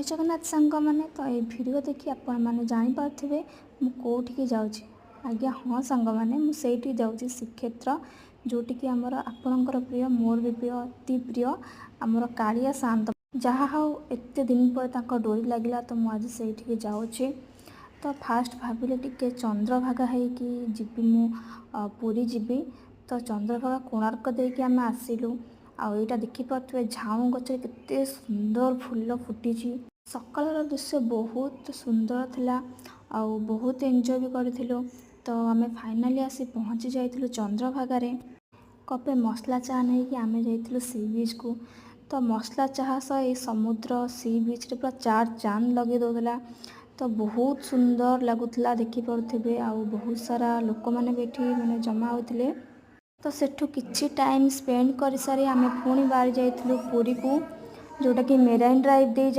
ଜୟ ଜଗନ୍ନାଥ ସାଙ୍ଗମାନେ। ତ ଏଇ ଭିଡ଼ିଓ ଦେଖି ଆପଣମାନେ ଜାଣିପାରୁଥିବେ ମୁଁ କେଉଁଠିକି ଯାଉଛି। ଆଜ୍ଞା ହଁ ସାଙ୍ଗମାନେ, ମୁଁ ସେଇଠିକି ଯାଉଛି, ଶ୍ରୀକ୍ଷେତ୍ର, ଯେଉଁଠିକି ଆମର ଆପଣଙ୍କର ପ୍ରିୟ, ମୋର ବି ପ୍ରିୟ, ଅତି ପ୍ରିୟ ଆମର କାଳିଆ ସାଆନ୍ତ। ଯାହା ହଉ, ଏତେ ଦିନ ପରେ ତାଙ୍କ ଡୋରି ଲାଗିଲା, ତ ମୁଁ ଆଜି ସେଇଠିକି ଯାଉଛି। ତ ଫାଷ୍ଟ ଭାବିଲି ଟିକେ ଚନ୍ଦ୍ରଭାଗା ହେଇକି ଯିବି, ମୁଁ ପୁରୀ ଯିବି। ତ ଚନ୍ଦ୍ରଭାଗା, କୋଣାର୍କ ଦେଇକି ଆମେ ଆସିଲୁ। ଆଉ ଏଇଟା ଦେଖିପାରୁଥିବେ, ଝାଉଁ ଗଛରେ କେତେ ସୁନ୍ଦର ଫୁଲ ଫୁଟିଛି। ସକାଳର ଦୃଶ୍ୟ ବହୁତ ସୁନ୍ଦର ଥିଲା ଆଉ ବହୁତ ଏନ୍ଜୟ ବି କରିଥିଲୁ। ତ ଆମେ ଫାଇନାଲି ଆସି ପହଞ୍ଚି ଯାଇଥିଲୁ ଚନ୍ଦ୍ରଭାଗାରେ। କପେ ମସଲା ଚାହା ନେଇକି ଆମେ ଯାଇଥିଲୁ ସି ବିଚ୍କୁ। ତ ମସଲା ଚାହା ସହ ଏଇ ସମୁଦ୍ର ସି ବିଚ୍ରେ ପୁରା ଚାର ଚାନ୍ଦ ଲଗେଇ ଦେଉଥିଲା। ତ ବହୁତ ସୁନ୍ଦର ଲାଗୁଥିଲା, ଦେଖିପାରୁଥିବେ। ଆଉ ବହୁତ ସାରା ଲୋକମାନେ ବି ଏଠି ମାନେ ଜମା ହୋଇଥିଲେ। ତ ସେଠୁ କିଛି ଟାଇମ୍ ସ୍ପେଣ୍ଡ କରିସାରି ଆମେ ପୁଣି ବାହାରି ଯାଇଥିଲୁ ପୁରୀକୁ, ଯେଉଁଟାକି ମେରାଇନ୍ ଡ୍ରାଇଭ୍ ଦେଇ।